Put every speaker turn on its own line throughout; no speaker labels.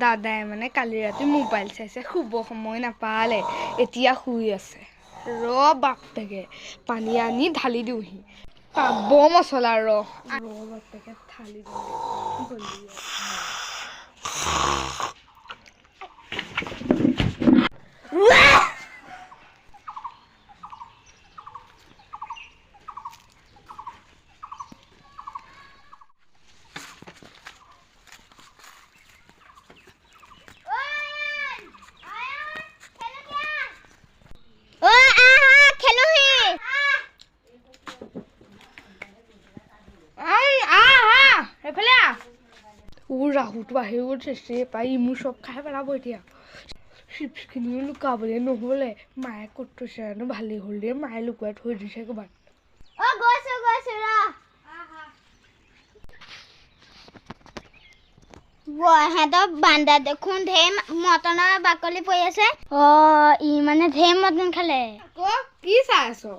দাদাই মানে কালি ৰাতি মোবাইল চাইছে, শুব সময় নাপালে, এতিয়া শুই আছে। ৰ বাপেকে পানী আনি ঢালি দিওঁহি, পাব মছলা। ৰ ৰ বাপেকে ঢালি দিওঁ।
অ আহা, খেলোহি।
আহ আহ, এইফালে আহ। ৰাহুটো আহি গ'ল, চেচে পাই মোৰ চব খাই পেলাব এতিয়া। চিপছখিনিও লুকাবলৈ নহ'লে, মায়ে ক'ত থৈছে জানো? ভালেই হ'ল দেই, মায়ে লুকুৱাই থৈ দিছে ক'ৰবাত।
অ গৈছো গৈছো, ৰ। সিহঁতৰ বান্দাত দেখোন ঢেৰ মটনৰ বাকলি পৰি আছে। অ ই মানে ঢেৰ মটন খালে।
আকৌ কি চাই আছ?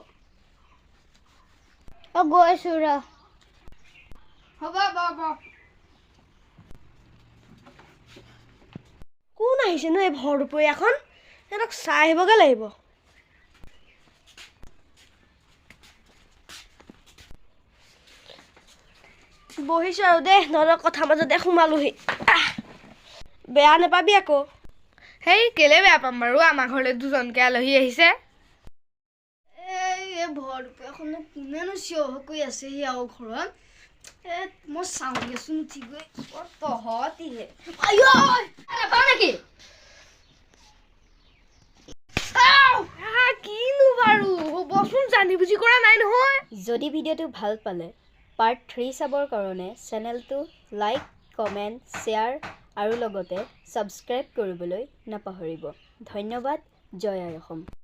অ গৈছো, ৰ।
হ'ব হ'ব।
কোন আহিছে নো এই ভৰ দুপৰীয়াখন? সিহঁতক চাই আহিবগৈ লাগিব। বহিছোঁ আৰু দেই, তহঁতৰ কথা মাজতে সোমালোহি। আহ, বেয়া নাপাবি আকৌ।
হেই, কেলে বেয়া পাম বাৰু? আমাৰ ঘৰলৈ দুজনকে আলহী আহিছে।
এই ভৰ দুপৰীয়াখননো কোনেনো চিঞৰ কৰি আছেহি আৰু ঘৰত? এ মই চাওঁগেচোন উঠি গৈ। অ তহঁতিহে?
নাপাওঁ নেকি? কিনো বাৰু হ'বচোন, জানি বুজি কৰা নাই নহয়।
যদি ভিডিঅ'টো ভাল পালে পাৰ্ট 3 চাবৰ কাৰণে চেনেলটো লাইক, কমেণ্ট, শ্বেয়াৰ আৰু লগতে ছাবস্ক্ৰাইব কৰিবলৈ নাপাহৰিব। ধন্যবাদ। জয় আই অসম।